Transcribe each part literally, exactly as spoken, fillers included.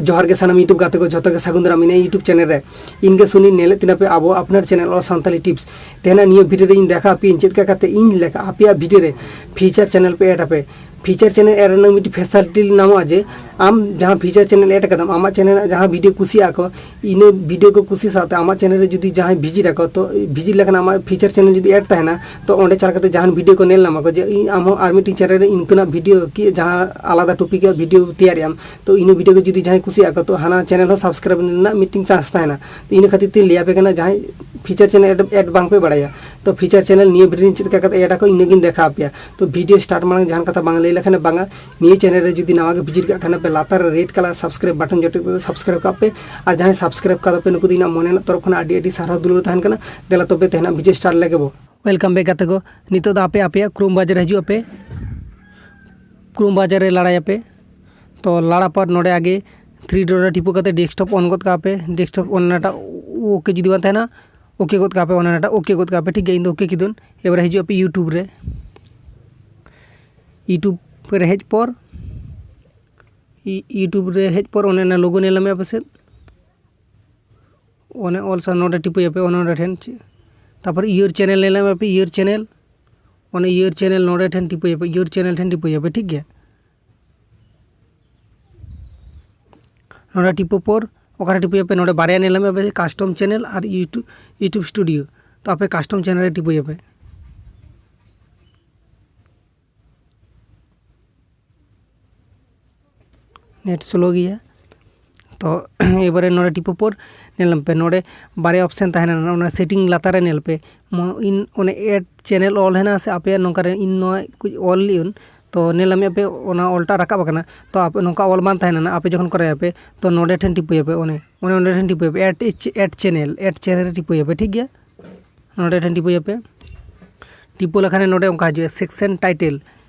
ᱡᱚᱦᱟᱨ ᱜᱮ ᱥᱟᱱᱟᱢ YouTube ᱜᱟᱛᱮ ᱠᱚ, ᱡᱷᱚᱛᱚ ᱜᱮ ᱥᱟᱹᱜᱩᱱ ᱫᱟᱨᱟᱢ ᱤᱧᱟᱹᱜ YouTube ᱪᱮᱱᱮᱞ ᱨᱮ᱾ ᱤᱧ ᱜᱮ ᱥᱩᱱᱤᱞ, ᱧᱮᱞᱮᱫ ᱛᱤᱧᱟ ᱯᱮ ᱟᱵᱚ ᱟᱯᱱᱟᱨ ᱪᱮᱱᱮᱞ ᱚᱞ ᱥᱟᱱᱛᱟᱲᱤ ᱴᱤᱯᱥ᱾ ᱛᱮᱦᱮᱧᱟᱜ ᱱᱤᱭᱟᱹ ᱵᱷᱤᱰᱤᱭᱳ ᱨᱮ ᱤᱧ ᱫᱮᱠᱷᱟ ᱟᱯᱮᱭᱟᱹᱧ ᱪᱮᱫ ᱞᱮᱠᱟ ᱠᱟᱛᱮ ᱤᱧ ᱞᱮᱠᱟ ᱟᱯᱮᱭᱟᱜ ᱵᱷᱤᱰᱤᱭᱳ ᱨᱮ ᱯᱷᱤᱪᱟᱨ ᱪᱮᱱᱮᱞ ᱯᱮ ᱮᱰ ᱟᱯᱮ᱾ ᱯᱷᱤᱪᱟᱨ ᱪᱮᱱᱮᱞ ᱮᱰ ᱨᱮᱱᱟᱜ ᱢᱤᱫᱴᱤᱡ ᱯᱷᱮᱥᱟᱞᱤᱴᱤ ᱧᱟᱢᱚᱜᱼᱟ ᱡᱮ ᱟᱢ ᱡᱟᱦᱟᱸ ᱯᱷᱤᱪᱟᱨ ᱪᱮᱱᱮᱞ ᱮᱰ ᱟᱠᱟᱫᱟᱢ, ᱟᱢᱟᱜ ᱪᱮᱱᱮᱞ ᱨᱮᱱᱟᱜ ᱡᱟᱦᱟᱸ ᱵᱷᱤᱰᱤᱭᱳ ᱠᱩᱥᱤᱭᱟᱜᱼᱟ ᱠᱚ, ᱤᱱᱟᱹ ᱵᱷᱤᱰᱤᱭᱳ ᱠᱚ ᱠᱩᱥᱤ ᱥᱟᱶᱛᱮ ᱟᱢᱟᱜ ᱪᱮᱱᱮᱞ ᱨᱮ ᱡᱩᱫᱤ ᱡᱟᱦᱟᱸᱭ ᱵᱷᱤᱡᱤᱴ ᱟᱠᱚ, ᱛᱚ ᱵᱷᱤᱡᱤᱴ ᱞᱮᱠᱷᱟᱱ ᱟᱢᱟᱜ ᱯᱷᱤᱪᱟᱨ ᱪᱮᱱᱮᱞ ᱡᱩᱫᱤ ᱮᱰ ᱛᱟᱦᱮᱱᱟ, ᱛᱚ ᱚᱸᱰᱮ ᱪᱟᱞᱟᱣ ᱠᱟᱛᱮ ᱡᱟᱦᱟᱱ ᱵᱷᱤᱰᱤᱭᱳ ᱠᱚ ᱧᱮᱞ ᱧᱟᱢᱟ ᱠᱚ ᱡᱮ ᱤᱧ ᱟᱢᱦᱚᱸ ᱟᱨ ᱢᱤᱫᱴᱤᱡ ᱪᱮᱱᱮᱞ ᱨᱮ ᱤᱱᱠᱟᱹᱱᱟᱜ ᱵᱷᱤᱰᱤᱭᱳ ᱠᱤ ᱡᱟᱦᱟᱸ ᱟᱞᱟᱫᱟ ᱴᱚᱯᱤᱠ ᱨᱮᱭᱟᱜ ᱵᱷᱤᱰᱤᱭᱳ ᱛᱮᱭᱟᱨᱮᱜ ᱟᱢ, ᱛᱚ ᱤᱱᱟᱹ ᱵᱷᱤᱰᱤᱭᱳ ᱠᱚ ᱡᱩᱫᱤ ᱡᱟᱦᱟᱸᱭ ᱠᱩᱥᱤᱭᱟᱜᱼᱟ ᱠᱚ, ᱛᱚ ᱦᱟᱱᱟ ᱪᱮᱱᱮᱞ ᱦᱚᱸ ᱥᱟᱵᱥᱠᱨᱟᱭᱤᱵ ᱨᱮᱱᱟᱜ ᱢᱤᱫᱴᱤᱡ ᱪᱟᱱᱥ ᱛᱟᱦᱮᱱᱟ᱾ ᱛᱚ ᱤᱱᱟᱹ ᱠᱷᱟᱹᱛᱤᱨ ᱛᱮᱧ ᱞᱟᱹᱭ ᱟᱯᱮ ᱠᱟᱱᱟ, ᱡᱟᱦᱟᱸᱭ ᱯᱷᱤᱪᱟᱨ ᱪᱮᱱᱮᱞ ᱮᱰ, ᱮᱰ ᱵᱟᱝ ᱯᱮ ᱵᱟᱲᱟᱭᱟ, ᱛᱚ ᱯᱷᱤᱪᱟᱨ ᱪᱮᱱᱮᱞ ᱱᱤᱭᱟᱹ ᱵᱷᱤᱰᱤᱭᱳ ᱨᱮ ᱪᱮᱫ ᱞᱮᱠᱟ ᱠᱟᱛᱮ ᱮᱰ ᱟᱠᱚ ᱤᱱᱟᱹᱜᱤᱧ ᱫᱮᱠᱷᱟᱣ ᱟᱯᱮᱭᱟ᱾ ᱛᱚ ᱵᱷᱤᱰᱤᱭᱳ ᱥᱴᱟᱨᱴ ᱢᱟᱲᱟᱝ ᱡᱟᱦᱟᱱ ᱠᱟᱛᱷᱟ ᱵᱟᱝ ᱞᱟᱹᱭ ᱞᱮᱠᱷᱟᱱ ᱵᱟᱝᱟ, ᱱᱤᱭᱟᱹ ᱪᱮᱱᱮᱞ ᱨᱮ ᱡᱩᱫᱤ ᱱᱟᱣᱟ ᱜᱮ ᱵᱷᱤᱡᱤᱴ ᱠᱟᱜ ᱠᱷᱟᱱ ᱯᱮ, ᱞᱟᱛᱟᱨ ᱨᱮ ᱨᱮᱰ ᱠᱟᱞᱟᱨ ᱥᱟᱵᱥᱠᱨᱟᱭᱤᱵ ᱵᱟᱴᱚᱱ ᱡᱚᱴᱮᱫ ᱠᱟᱛᱮ ᱥᱟᱵᱥᱠᱨᱟᱭᱤᱵ ᱠᱟᱜ ᱯᱮ᱾ ᱟᱨ ᱡᱟᱦᱟᱸᱭ ᱥᱟᱵᱥᱠᱨᱟᱭᱤᱵ ᱠᱟᱫᱟ ᱯᱮ, ᱱᱩᱠᱩ ᱫᱚ ᱤᱧᱟᱹᱜ ᱢᱚᱱᱮ ᱨᱮᱱᱟᱜ ᱛᱚᱨᱚᱯ ᱠᱷᱚᱱᱟᱜ ᱟᱹᱰᱤ ᱟᱹᱰᱤ ᱥᱟᱨᱦᱟᱣ ᱫᱩᱞᱟᱹᱲ ᱛᱟᱦᱮᱱ ᱠᱟᱱᱟ᱾ ᱫᱮᱞᱟ ᱛᱚᱵᱮ ᱛᱮᱦᱮᱧᱟᱜ ᱵᱷᱤᱰᱤᱭᱳ ᱥᱴᱟᱨᱴ ᱞᱮᱜᱮ ᱵᱚ᱾ ᱳᱭᱮᱞᱠᱟᱢ ᱵᱮᱠ ᱜᱟᱛᱮ ᱠᱚ, ᱱᱤᱛᱚᱜ ᱫᱚ ᱟᱯᱮ ᱟᱯᱮᱭᱟᱜ ᱠᱨᱳᱢ ᱵᱨᱟᱣᱡᱟᱨ ᱨᱮ ᱦᱤᱡᱩᱜ ᱟᱯᱮ, ᱠᱨᱳᱢ ᱵᱨᱟᱣᱡᱟᱨ ᱨᱮ ᱞᱟᱲᱟᱭᱟᱯᱮ᱾ ᱛᱚ ᱞᱟᱲᱟ ᱯᱚᱨ ᱱᱚᱰᱮ ᱟᱜᱮ ᱛᱷᱨᱤ ᱰᱚᱴ ᱨᱮ ᱴᱤᱯᱟᱹ ᱠᱟᱛᱮ ᱰᱮᱥᱠᱴᱚᱯ ᱚᱱ ᱜᱚᱫ ᱠᱟᱜ ᱯᱮ᱾ ᱰᱮᱥᱠᱴᱚᱯ ᱚᱱ ᱚᱱᱟᱴᱟᱜ ᱳᱠᱮ ᱡᱩᱫᱤ ᱵᱟᱝ ᱛᱟᱦᱮᱱᱟ, ᱳᱠᱮ ᱜᱚᱫ ᱠᱟᱜ ᱯᱮ, ᱚᱱᱟ ᱚᱱᱟᱴᱟᱜ ᱳᱠᱮ ᱜᱚᱫ ᱠᱟᱜ ᱯᱮ, ᱴᱷᱤᱠ ᱜᱮᱭᱟ᱾ ᱤᱧ ᱫᱚ ᱳᱠᱮ ᱠᱤᱫᱟᱹᱧ᱾ ᱮᱵᱟᱨᱮ ᱦᱤᱡᱩᱜ ᱟᱯᱮ YouTube ᱨᱮ, YouTube ᱨᱮ ᱦᱮᱡ ᱯᱚᱨ, ᱤ-, YouTube ᱨᱮ ᱦᱮᱡ ᱯᱚᱨ ᱚᱱᱮ ᱚᱱᱟ ᱞᱳᱜᱳ ᱧᱮᱞ ᱧᱟᱢᱮᱫ ᱟᱯᱮ ᱥᱮ, ᱚᱱᱮ ᱚᱞ ᱥᱟᱶ ᱱᱚᱰᱮ ᱴᱤᱯᱟᱹᱭᱟᱯᱮ, ᱚᱱᱮ ᱚᱸᱰᱮ ᱴᱷᱮᱱ ᱪᱮ-, ᱛᱟᱨᱯᱚᱨ ᱤᱭᱳᱨ ᱪᱮᱱᱮᱞ ᱧᱮᱞ ᱧᱟᱢᱮᱫ ᱟᱯᱮ, ᱤᱭᱳᱨ ᱪᱮᱱᱮᱞ, ᱚᱱᱮ ᱤᱭᱳᱨ ᱪᱮᱱᱮᱞ ᱱᱚᱰᱮ ᱴᱷᱮᱱ ᱴᱤᱯᱟᱹᱭᱟᱯᱮ, ᱤᱭᱳᱨ ᱪᱮᱱᱮᱞ ᱴᱷᱮᱱ ᱴᱤᱯᱟᱹᱭᱟᱯᱮ, ᱴᱷᱤᱠ ᱜᱮᱭᱟ᱾ ᱱᱚᱰᱮ ᱴᱤᱯᱟᱹ ᱯᱚᱨ ᱚᱠᱟᱨᱮ ᱴᱤᱯᱟᱹᱭᱟᱯᱮ, ᱱᱚᱰᱮ ᱵᱟᱨᱭᱟ ᱧᱮᱞ ᱧᱟᱢᱮᱫ ᱟᱯᱮ, ᱠᱟᱥᱴᱚᱢ ᱪᱮᱱᱮᱞ ᱟᱨ YouTube, YouTube ᱥᱴᱩᱰᱤᱭᱳ᱾ ᱛᱚ ᱟᱯᱮ ᱠᱟᱥᱴᱚᱢ ᱪᱮᱱᱮᱞ ᱨᱮ ᱴᱤᱯᱟᱹᱭᱟᱯᱮ᱾ ᱱᱮᱴ ᱥᱞᱳ ᱜᱮᱭᱟ᱾ ᱛᱚ ᱮᱵᱟᱨᱮ ᱱᱚᱰᱮ ᱴᱤᱯᱟᱹ ᱯᱚᱨ ᱧᱮᱞ ᱯᱮ, ᱱᱚᱰᱮ ᱵᱟᱨᱭᱟ ᱚᱯᱥᱮᱱ ᱛᱟᱦᱮᱱᱟ, ᱚᱱᱟ ᱥᱮᱴᱤᱝ ᱞᱟᱛᱟᱨ ᱨᱮ ᱧᱮᱞ ᱯᱮ, ᱢᱚ-, ᱤᱱ ᱚᱱᱮ ᱮᱰ ᱪᱮᱱᱮᱞ ᱚᱞ ᱦᱮᱱᱟᱜᱼᱟ ᱥᱮ ᱟᱯᱮᱭᱟᱜ ᱱᱚᱝᱠᱟ ᱨᱮ ᱤᱧ ᱱᱚᱣᱟ ᱠᱚ ᱚᱞ ᱞᱤᱭᱩᱱ, ᱛᱚ ᱧᱮᱞ ᱧᱟᱢᱮᱫ ᱯᱮ ᱚᱱᱟ ᱚᱞᱴᱟᱜ ᱨᱟᱠᱟᱵ ᱟᱠᱟᱱᱟ᱾ ᱛᱚ ᱟᱯᱮ ᱱᱚᱝᱠᱟ ᱚᱞ ᱵᱟᱝ ᱛᱟᱦᱮᱱᱟ, ᱟᱯᱮ ᱡᱚᱠᱷᱚᱱ ᱠᱚᱨᱟᱭᱟᱯᱮ, ᱛᱚ ᱱᱚᱰᱮ ᱴᱷᱮᱱ ᱴᱤᱯᱟᱹᱭᱟᱯᱮ, ᱚᱱᱮ ᱚᱱᱮ ᱚᱸᱰᱮ ᱴᱷᱮᱱ ᱴᱤᱯᱟᱹᱭᱟᱯᱮ, add, add channel, add channel ᱨᱮ ᱴᱤᱯᱟᱹᱭᱟᱯᱮ, ᱴᱷᱤᱠ ᱜᱮᱭᱟ᱾ ᱱᱚᱰᱮ ᱴᱷᱮᱱ ᱴᱤᱯᱟᱹᱭᱟᱯᱮ᱾ ᱴᱤᱯᱟᱹ ᱞᱮᱠᱷᱟᱱ ᱱᱚᱰᱮ ᱚᱱᱠᱟ ᱦᱤᱡᱩᱜᱼᱟ, ᱥᱮᱠᱥᱮᱱ ᱴᱟᱭᱴᱮᱞ᱾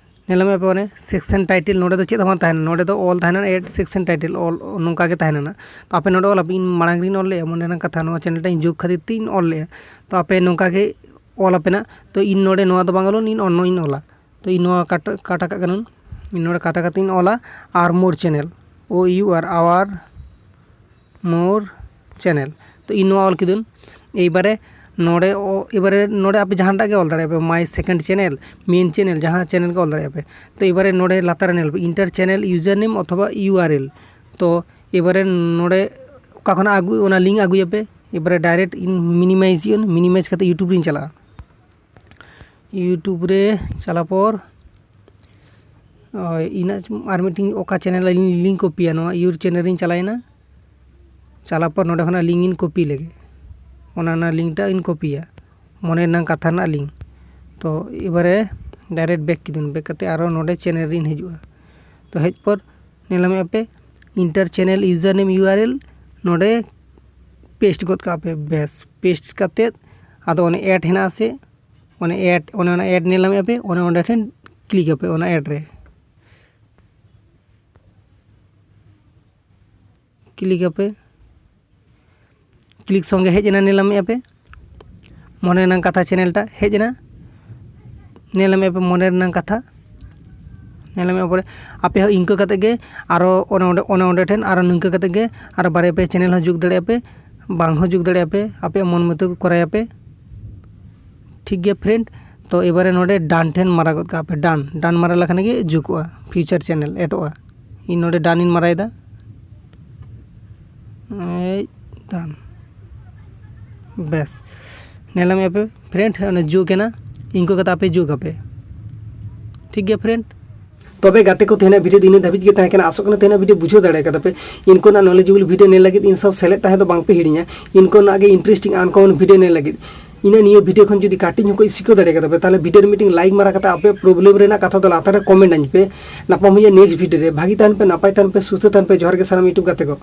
ᱧᱮᱞ ᱢᱮ ᱟᱯᱮ ᱚᱱᱮ ᱥᱮᱠᱥᱮᱱ ᱴᱟᱭᱴᱮᱞ, ᱱᱚᱰᱮ ᱫᱚ ᱪᱮᱫ ᱦᱚᱸ ᱵᱟᱝ ᱛᱟᱦᱮᱱᱟ, ᱱᱚᱰᱮ ᱫᱚ ᱚᱞ ᱛᱟᱦᱮᱱᱟ ᱮᱰ ᱥᱮᱠᱥᱮᱱ ᱴᱟᱭᱴᱮᱞ, ᱚᱞ ᱱᱚᱝᱠᱟ ᱜᱮ ᱛᱟᱦᱮᱱᱟ ᱱᱟᱜ᱾ ᱛᱚ ᱟᱯᱮ ᱱᱚᱰᱮ ᱚᱞ ᱟᱯᱮ, ᱤᱧ ᱢᱟᱲᱟᱝ ᱨᱮᱧ ᱚᱞ ᱞᱮᱜᱼᱟ, ᱢᱚᱱᱮ ᱨᱮᱱᱟᱜ ᱠᱟᱛᱷᱟ, ᱱᱚᱣᱟ ᱪᱮᱱᱮᱞ ᱴᱟᱜ ᱤᱧ ᱡᱩᱛ ᱠᱷᱟᱹᱛᱤᱨ ᱛᱮ ᱤᱧ ᱚᱞ ᱞᱮᱜᱼᱟ᱾ ᱛᱚ ᱟᱯᱮ ᱱᱚᱝᱠᱟ ᱜᱮ ᱚᱞ ᱟᱯᱮ ᱱᱟᱜ᱾ ᱛᱚ ᱤᱧ ᱱᱚᱰᱮ ᱱᱚᱣᱟ ᱫᱚ ᱵᱟᱝ ᱚᱞᱚᱜ, ᱤᱧ ᱚᱱᱱᱚ ᱤᱧ ᱚᱞᱟ᱾ ᱛᱚ ᱤᱧ ᱱᱚᱣᱟ ᱠᱟᱴ, ᱠᱟᱴ ᱟᱠᱟᱫ ᱠᱟᱹᱱᱟᱹᱧ, ᱤᱧ ᱱᱚᱰᱮ ᱠᱟᱴ ᱟᱠᱟᱫ ᱤᱧ ᱚᱞᱟ ᱟᱨ ᱢᱳᱨ channel. O U R, our more channel. ᱛᱚ ᱤᱧ ᱱᱚᱣᱟ ᱚᱞ ᱠᱤᱫᱟᱹᱧ᱾ ᱮᱭᱵᱟᱨᱮ ᱱᱚᱰᱮ ᱚ- ᱮᱵᱟᱨᱮ ᱱᱚᱰᱮ ᱟᱯᱮ ᱡᱟᱦᱟᱸᱴᱟᱜ ᱜᱮ ᱚᱞ ᱫᱟᱲᱮᱭᱟᱜᱼᱟ ᱯᱮ, my second channel, main channel, ᱡᱟᱦᱟᱸ ᱪᱮᱱᱮᱞ ᱜᱮ ᱚᱞ ᱫᱟᱲᱮᱭᱟᱜᱼᱟ ᱯᱮ᱾ ᱛᱚ ᱮᱵᱟᱨᱮ ᱱᱚᱰᱮ ᱞᱟᱛᱟᱨ ᱨᱮ ᱧᱮᱞ ᱯᱮ, enter channel username ᱚᱛᱷᱚᱵᱟ U R L᱾ ᱛᱚ ᱮᱵᱟᱨᱮ ᱱᱚᱰᱮ ᱚᱠᱟ ᱠᱷᱚᱱᱟᱜ ᱟᱹᱜᱩ, ᱚᱱᱟ ᱞᱤᱝᱠ ᱟᱹᱜᱩᱭᱟᱯᱮ᱾ ᱮᱵᱟᱨᱮ ᱰᱟᱭᱨᱮᱠᱴ ᱤᱧ ᱢᱤᱱᱤᱢᱟᱭᱤᱡᱽ ᱤᱧ, ᱢᱤᱱᱤᱢᱟᱭᱤᱡᱽ ᱠᱟᱛᱮ YouTube ᱨᱤᱧ ᱪᱟᱞᱟᱜᱼᱟ᱾ YouTube ᱨᱮ ᱪᱟᱞᱟᱣ ᱯᱚᱨ ᱳᱭ ᱤᱧᱟᱹᱜ ᱟᱨ ᱢᱤᱫᱴᱤᱱ ᱚᱠᱟ ᱪᱮᱱᱮᱞ ᱞᱤᱝᱠ ᱠᱚᱯᱤᱭᱟ, ᱱᱚᱣᱟ your channel ᱨᱤᱧ ᱪᱟᱞᱟᱣᱮᱱᱟ᱾ ᱪᱟᱞᱟᱣ ᱯᱚᱨ ᱱᱚᱰᱮ ᱠᱷᱚᱱᱟᱜ ᱞᱤᱝᱠ ᱤᱧ ᱠᱚᱯᱤ ᱞᱮᱜᱮ, ᱚᱱᱟ ᱚᱱᱟ ᱞᱤᱝᱠ ᱴᱟᱜ ᱤᱧ ᱠᱚᱯᱤᱭᱟ, ᱢᱚᱱᱮ ᱨᱮᱱᱟᱜ ᱠᱟᱛᱷᱟ ᱨᱮᱱᱟᱜ ᱞᱤᱝᱠ᱾ ᱛᱚ ᱮᱵᱟᱨᱮ ᱰᱟᱭᱨᱮᱠᱴ ᱵᱮᱠ ᱠᱤᱫᱟᱹᱧ, ᱵᱮᱠ ᱠᱟᱛᱮ ᱟᱨᱚ ᱱᱚᱰᱮ ᱪᱮᱱᱮᱞ ᱨᱤᱧ ᱦᱤᱡᱩᱜᱼᱟ᱾ ᱛᱚ ᱦᱮᱡ ᱯᱚᱨ ᱧᱮᱞ ᱧᱟᱢᱮᱫᱼᱟ ᱯᱮ, enter channel username U R L ᱱᱚᱰᱮ ᱯᱮᱥᱴ ᱜᱚᱫ ᱠᱟᱜᱼᱟ ᱯᱮ᱾ ᱵᱮᱥ, ᱯᱮᱥᱴ ᱠᱟᱛᱮᱫ ᱟᱫᱚ ᱚᱱᱮ ᱮᱰ ᱦᱮᱱᱟᱜᱼᱟ ᱥᱮ, ᱚᱱᱮ ᱮᱰ, ᱚᱱᱮ ᱚᱱᱟ ᱮᱰ ᱧᱮᱞ ᱧᱟᱢᱮᱫᱼᱟ ᱯᱮ, ᱚᱱᱮ ᱚᱸᱰᱮ ᱴᱷᱮᱱ ᱠᱞᱤᱠ ᱟᱯᱮ, ᱚᱱᱟ ᱮᱰ ᱨᱮ ᱠᱞᱤᱠ ᱟᱯᱮ᱾ ᱠᱞᱤᱠ ᱥᱚᱸᱜᱮ ᱦᱮᱡ ᱮᱱᱟ, ᱧᱮᱞ ᱧᱟᱢᱮᱫᱼᱟ ᱯᱮ ᱢᱚᱱᱮ ᱨᱮᱱᱟᱜ ᱠᱟᱛᱷᱟ ᱪᱮᱱᱮᱞ ᱴᱟᱜ ᱦᱮᱡ ᱮᱱᱟ᱾ ᱧᱮᱞ ᱧᱟᱢᱮᱫᱼᱟ ᱯᱮ ᱢᱚᱱᱮ ᱨᱮᱱᱟᱜ ᱠᱟᱛᱷᱟ, ᱧᱮᱞ ᱧᱟᱢᱮᱫᱼᱟ ᱯᱚᱨᱮ ᱟᱯᱮ ᱦᱚᱸ ᱤᱱᱠᱟᱹ ᱠᱟᱛᱮ ᱜᱮ ᱟᱨᱚ ᱚᱱᱮ ᱚᱸᱰᱮ, ᱚᱱᱮ ᱚᱸᱰᱮ ᱴᱷᱮᱱ ᱟᱨᱚ ᱱᱤᱝᱠᱟᱹ ᱠᱟᱛᱮ ᱜᱮ ᱟᱨᱚ ᱵᱟᱨᱭᱟ ᱯᱮᱭᱟ ᱪᱮᱱᱮᱞ ᱦᱚᱸ ᱡᱩᱜᱽ ᱫᱟᱲᱮᱭᱟᱜᱼᱟ ᱯᱮ, ᱵᱟᱝ ᱦᱚᱸ ᱡᱩᱜᱽ ᱫᱟᱲᱮᱭᱟᱜᱼᱟ ᱯᱮ, ᱟᱯᱮᱭᱟᱜ ᱢᱚᱱ ᱢᱚᱛᱚ ᱜᱮ ᱠᱚᱨᱟᱭᱟᱯᱮ᱾ ᱴᱷᱤᱠ ᱜᱮᱭᱟ friend, ᱛᱚ ᱮᱵᱟᱨᱮ ᱱᱚᱰᱮ done ᱴᱷᱮᱱ ᱢᱟᱨᱟ ᱜᱚᱫ ᱠᱟᱜᱼᱟ ᱯᱮ, done, done ᱢᱟᱨᱟ ᱞᱮᱠᱷᱟᱱ ᱜᱮ ᱡᱩᱜᱽᱚᱜᱼᱟ, future channel ᱮᱰᱚᱜᱼᱟ᱾ ᱤᱧ ᱱᱚᱰᱮ done ᱤᱧ ᱢᱟᱨᱟᱭᱮᱫᱟ᱾ ᱮᱭ done᱾ ᱵᱮᱥ, ᱧᱮᱞ ᱧᱟᱢᱮᱫᱼᱟ ᱯᱮ friend, ᱚᱱᱮ ᱡᱩᱜᱽ ᱮᱱᱟ, ᱤᱱᱠᱟᱹ ᱠᱟᱛᱮ ᱟᱯᱮ ᱡᱩᱜᱽ ᱟᱯᱮ᱾ ᱴᱷᱤᱠ ᱜᱮᱭᱟ friend, ᱛᱚᱵᱮ ᱜᱟᱛᱮ ᱠᱚ, ᱛᱮᱦᱮᱧᱟᱜ ᱵᱷᱤᱰᱤᱭᱳ ᱫᱚ ᱤᱱᱟᱹ ᱫᱷᱟᱹᱵᱤᱡ ᱜᱮ ᱛᱟᱦᱮᱸ ᱠᱟᱱᱟ᱾ ᱟᱥᱚᱜ ᱠᱟᱱᱟ ᱛᱮᱦᱮᱧᱟᱜ ᱵᱷᱤᱰᱤᱭᱳ ᱵᱩᱡᱷᱟᱹᱣ ᱫᱟᱲᱮ ᱠᱟᱫᱟ ᱯᱮ᱾ ᱤᱱᱠᱟᱹᱱᱟᱜ knowledgeable ᱵᱷᱤᱰᱤᱭᱳ ᱧᱮᱞ ᱞᱟᱹᱜᱤᱫ ᱤᱧ ᱥᱟᱶ ᱥᱮᱞᱮᱫ ᱛᱟᱦᱮᱸ ᱫᱚ ᱵᱟᱝ ᱯᱮ ᱦᱤᱲᱤᱧᱟ᱾ ᱤᱱᱠᱟᱹᱱᱟᱜ ᱜᱮ interesting uncommon ᱵᱷᱤᱰᱤᱭᱳ ᱧᱮᱞ ᱞᱟᱹᱜᱤᱫ᱾ ᱤᱧᱟᱹᱜ ᱱᱤᱭᱟᱹ ᱵᱷᱤᱰᱤᱭᱳ ᱠᱷᱚᱱ ᱡᱩᱫᱤ ᱠᱟᱹᱴᱤᱡ ᱦᱚᱸᱠᱚ ᱥᱤᱠᱷᱟᱹᱣ ᱫᱟᱲᱮ ᱠᱟᱫᱟ ᱯᱮ, ᱛᱟᱦᱚᱞᱮ ᱵᱷᱤᱰᱤᱭᱳ ᱨᱮ ᱢᱤᱫᱴᱤᱝ like ᱢᱟᱨᱟ ᱠᱟᱛᱮ ᱟᱯᱮ problem ᱨᱮᱱᱟᱜ ᱠᱟᱛᱷᱟ ᱫᱚ ᱞᱟᱛᱟᱨ ᱨᱮ comment ᱟᱹᱧ ᱯᱮ᱾ ᱧᱟᱯᱟᱢ ᱦᱩᱭᱩᱜᱼᱟ next ᱵᱷᱤᱰᱤᱭᱳ ᱨᱮ᱾ ᱵᱷᱟᱹᱜᱤ ᱛᱟᱦᱮᱱ ᱯᱮ, ᱱᱟᱯᱟᱭ ᱛᱟᱦᱮᱱ ᱯᱮ, ᱥᱩᱥᱛᱷ ᱛᱟᱦᱮᱱ ᱯᱮ᱾ ᱡᱚᱦᱟᱨ ᱜᱮ ᱥᱟᱱᱟᱢ YouTube ᱜᱟᱛᱮ ᱠᱚ᱾